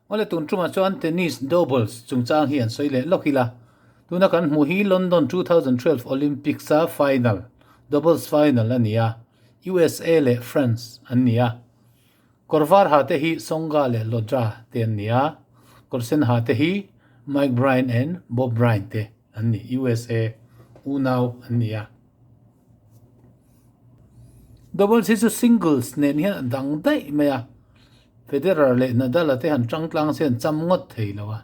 Awle tun tumah chuan tennis doubles chungchang hi an sawi leh lawk ila. Tuna kan hmuh hi London 2012 Olympics a final, doubles final a ni a, USA leh France an ni a. Kawr var ha te hi Tsonga leh Llodra te an ni a, kawr sen ha te hi Mike Bryan and Bob Bryan te an ni, USA unau an ni a. Doubles hi chu singles nen hian a dang daih mai a, Federer leh Nadal a te han tang tlang se an cham ngawt thei lo a,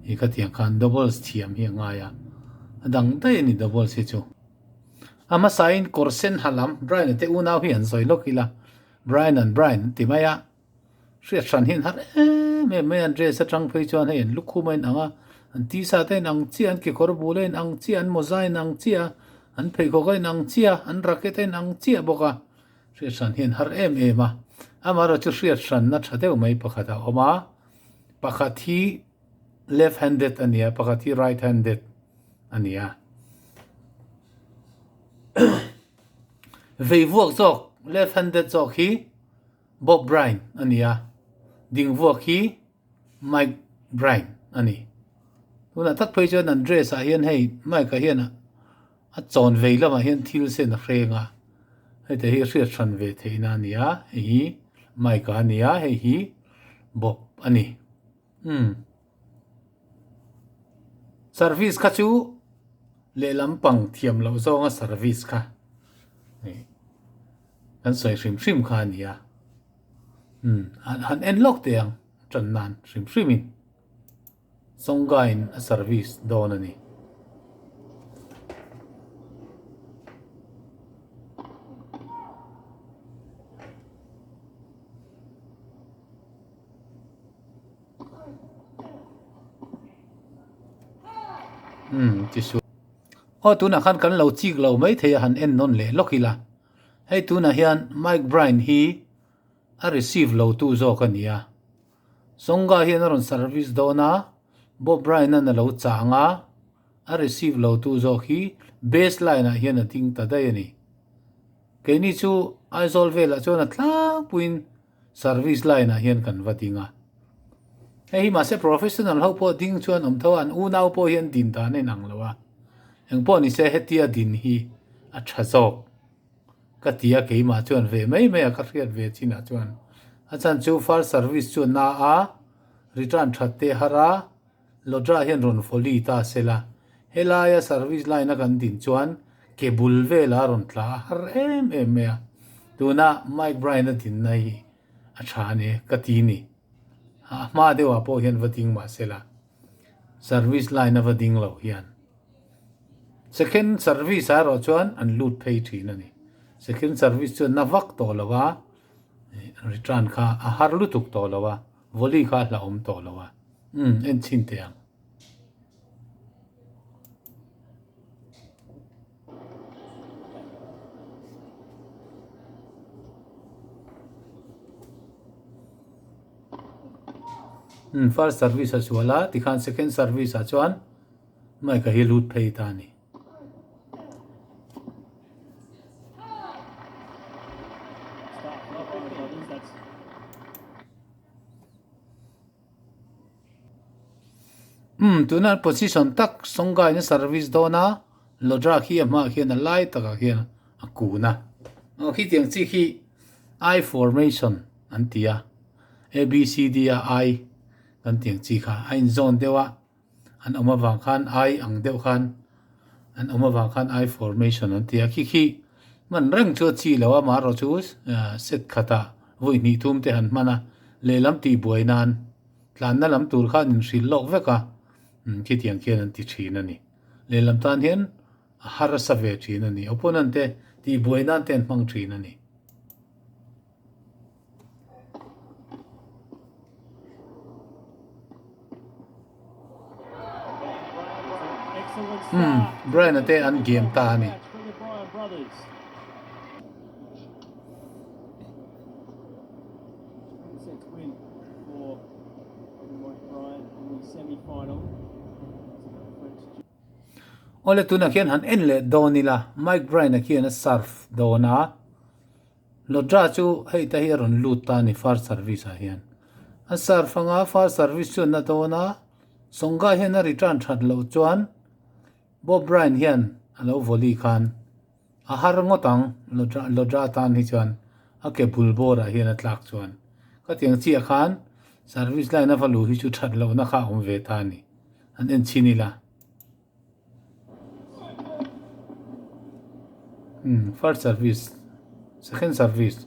i khatiang khan doubles thiam hi a ngai a, a dang daih a ni doubles hi chu. A hmasain kawr sen ha lam Bryan a te unau hi an sawi lawk ila, Bryan an Bryan an ti mai a, hriat hran hian har em em mai a, an dress atang phei chuan hei an lukhum a inang a, an tisa te a inang chiah, an kekawr bul a inang chiah, an mawza a inang chiah, an pheikhawk a inang chiah, an racket a inang chiah bawk a, hriat hran hian har em em a. Amaherawhchu chu hriat hranna tha deuh mai pakhat a awm a, pakhat hi left handed a ni a, pakhat hi right handed a ni a. Vei vuak zawk left handed zawk hi Bob Bryan a ni a, ding vuak hi Mike Bryan a ni. Tunah tak phei chuan an dress ah hian hei Mike ah hian a chawn vei lamah hian thil sen a hreng a, hei te hi hriat hran ve theihna a ni a, hei hi Mike a ni a, hei hi Bob a ni. Umm. Service kha chu lehlam pang thiam loh zawnga service kha kan sawi hrim hrim kha a ni a. Umm han en lawk teh ang tan nan hrim hrim in Tsonga in a service dawn a ni. Umm ti suh. Aw tunah khan kan lo chik lo mai thei a han en nawn leh lawk ila. Hei tunah hian Mike Bryan hi a receive lo tu zawk a ni a. Tsonga hian a rawn service dawn a, Bob Bryan-a'n a lo chang a, a receive lo tu zawk hi baseline ah hian a ding ta daih a ni. Keini chu Aizawl velah chuan a tlangpuiin Service line ah hian kan va ding a. Hei hi mahse professional ho pawh ding chuan awm tho a, an unau pawh hian din dan a inang lo a. Engpawh ni se hetia din hi a tha zawk ka ti a, keimah chuan ve mai mai a ka hriat ve chinah chuan. A chhan chu first service chu a na a, return that te har a, Lodra hian rawn volley ta sela, helaia service line a kan din chuan ke bul velah a rawn tla a har em em mai a, tuna Mike Bryan a dinna hi a tha a ni ka ti ni. A hma deuhah pawh hian va ding mah sela, service line a va ding lo hian second service ah erawh chuan an lut phei thin a ni. Second service chuan na vak tawh lo a, return kha a har lutuk tawh lo a. Volley kha a hlauhawm tawh lo a. Umm, en chhin teh ang. Umm, first service a sual a, tikhan second service ah chuan Mike-a hi lut phei ta a ni. Umm tuna position tak Songa in a service dawn a Lodra khi a hmaah khian a lai takah khian a kun a aw khitiang chi khi I formation an ti a A B C D a I kan tih ang chi kha a inzawn deuh a. An awm avang khan ai ang deuh khan an awm avang khan ai formation an ti a, khi khi hman reng chu a chi lo a, amaherawh chu set khatah vawi hnih thum te han hman a, lehlam tih buai nan tlanna lam tur khan inhrilh lawk vek a, khitiang khian an ti thin a ni. Lehlam tan hian a harsa ve thin a ni, opponent te tih buai nan te an hmang thin a ni. Umm Brian-a te an game ta a ni. Awle tunah khian han en leh dawn ila Mike Bryan-a khian a serve dawn a. Lodra chu hei te hi a rawn lut ta a ni first service ah hian. A serve anga first service chuan a dawn a, Tsonga hian a return that loh chuan Bob Bryan hian a lo volley khan a har ngawt ang Llodra tan hi chuan a ke bul bawrah hian a tlak chuan khatiang chiah khan service line a va luh hi chu that lohna kha a awm ve ta a ni an en chhin ila. Umm first service second service.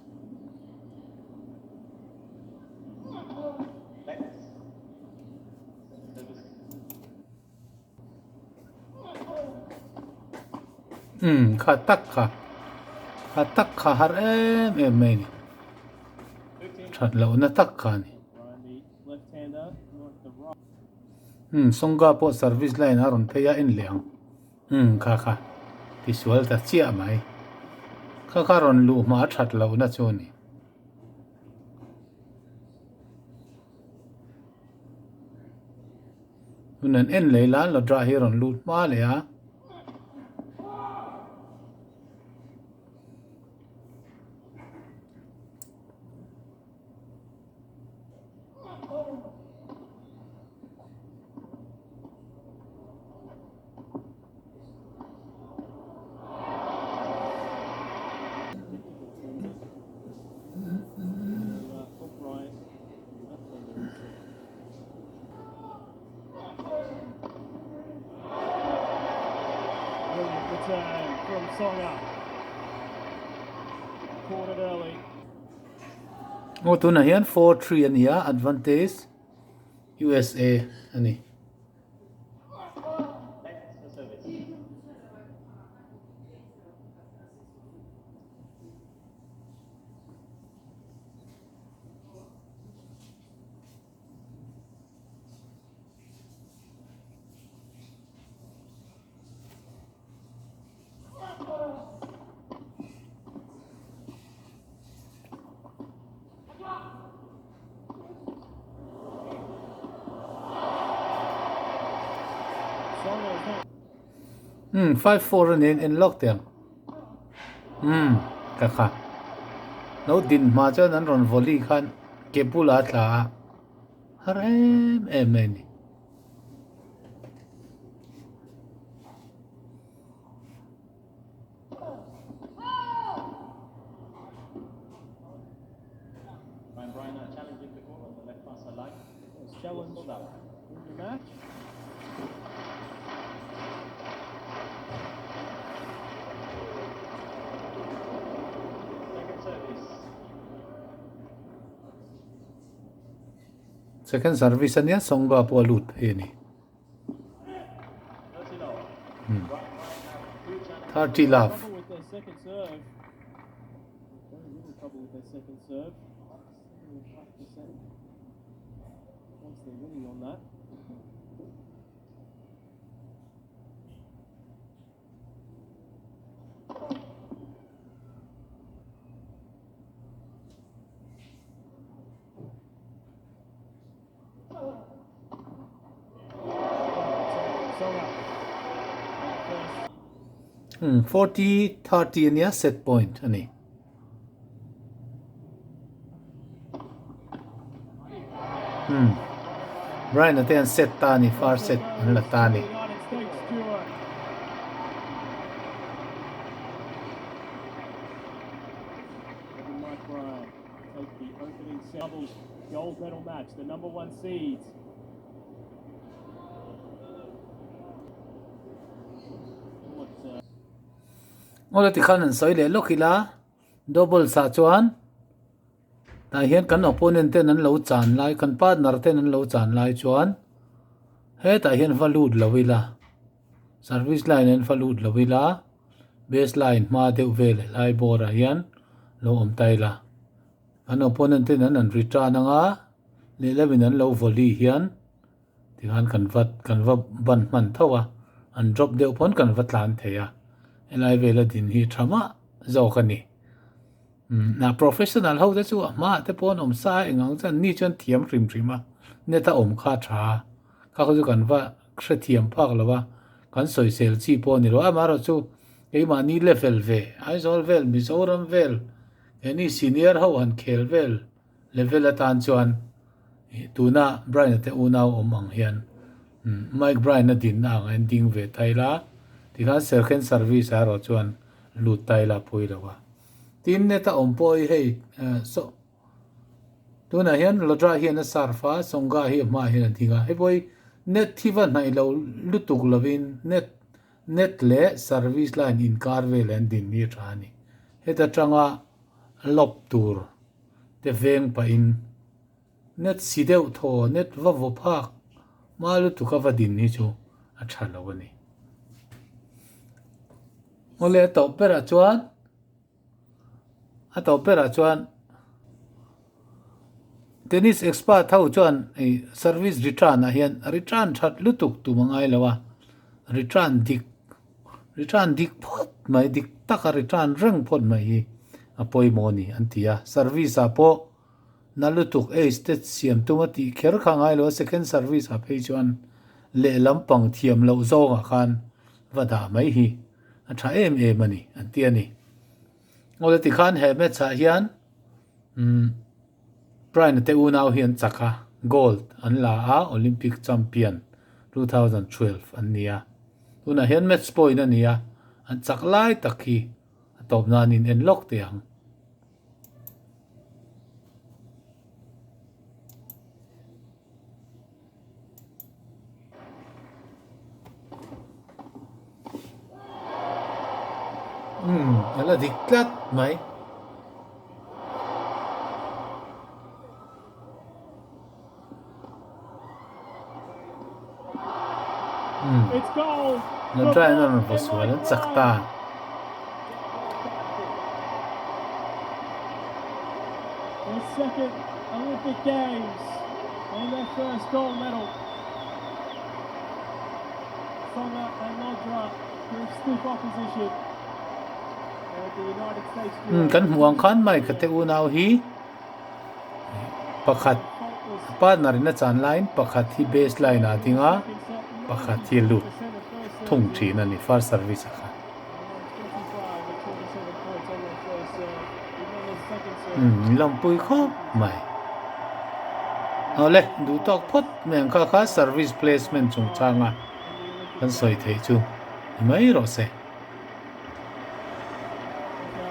Umm kha tak kha kha tak kha har em em mai a ni that lohna tak kha a ni umm Sawngka pawh service line a rawn phei a en leh ang umm kha kha tisual ta chiah mai kha kha rawn luh hma a that lohna chu a ni. Hun an en leh ila Lodra hi a rawn lut hma leh a. Aw tunah hian 4-3 a ni a advantage USA a ni. Umm 5-4 a nen en lawk teh ang umm ka kha lo din hma chuan an rawn volley khan ke bulah a tla a har em em mai a ni. Second service ania Songga pawh a lut phei a ni. 30 love. Hmm, 40 30 ania set point ani. Hmm. Brian ate an set ta ni far set an la ta ni. Take the opening doubles gold medal match, the number one seeds. Awle tikhan an sawi leh lawk ila doubles ah chuan tah hian kan opponent ten an lo chan lai kan partner ten an lo chan lai chuan hetah hian va lut lo ila service line an va lut lo ila. Base line hma deuh vel helai bawr ah hian lo awm ta ila an opponent ten an an return anga lehlam in an lo volley hian tikhan kan va kan va ban hman tho a an drop deuh pawn kan va tlan thei a helai vela din hi tha mah zawk a ni umm a professional ho te chu a hmaah te pawh an awm sa a eng ang chuan ni chuan thiam hrim hrim a net a awm kha a tha a kha kha chu kan va hrethiam phak lo a, kan sawisel chi pawh a ni lo. Amaherawhchu keimahni level ve, Aizawl vel, Mizoram vel, keini senior ho han khel vel level atan chuan Tuna Brian-a te unau awm ang hian Mike Bryan-a dinna ang hian ding ve ta ila, tikhan second service ah erawh chuan lut ta ila pawi lo a. Tin, net a awm pawh hi hei saw tunah hian Lodra hian a serve a, Tsonga hi a hmaah hian a ding a. Hei pawh hi net hi va hnaih lo lutuk lovin net net leh service line inkar vel an din hi a tha a ni. Heta tanga lawp tur te veng pahin Net si deuh thaw, net va vaw phak hma lutuk a va din hi chu a tha lo a ni. Awle a tawp berah chuan a tawp berah chuan tennis expert ho chuan hei service return ah hian return that lutuk tum a ngai lo a, return dik return dik phawt mai dik taka return reng phawt mai hi a pawimawh a ni an ti a, service ah pawh Na lutuk ace te siam tum a tih kher kha ngai lo a, second service ah phei chuan lehlam pang thiam loh zawngah khan va dah mai hi a tha em em a ni an ti a ni. Awle tikhan he match ah hian umm Brian-a te unau hi an chak a, gold an la a, Olympic champion 2012 an ni a. Tunah hian match point a ni a, an chak lai tak hi a tawp nan in en lawk teh ang. Umm a la dik tlat mai. Umm la try na rawn vaw sual an chak ta. Umm kan hmuh ang khan Mike-a te unau hi. Pakhat partner in a chan laiin pakhat hi base line ah a ding a, pakhat hi a lut thung thin a ni first service ah khan. Umm lawmpui khawp mai. Awle duh tawk phawt mai ang kha kha service placement chungchanga kan sawi theih chu ni mai rawh se.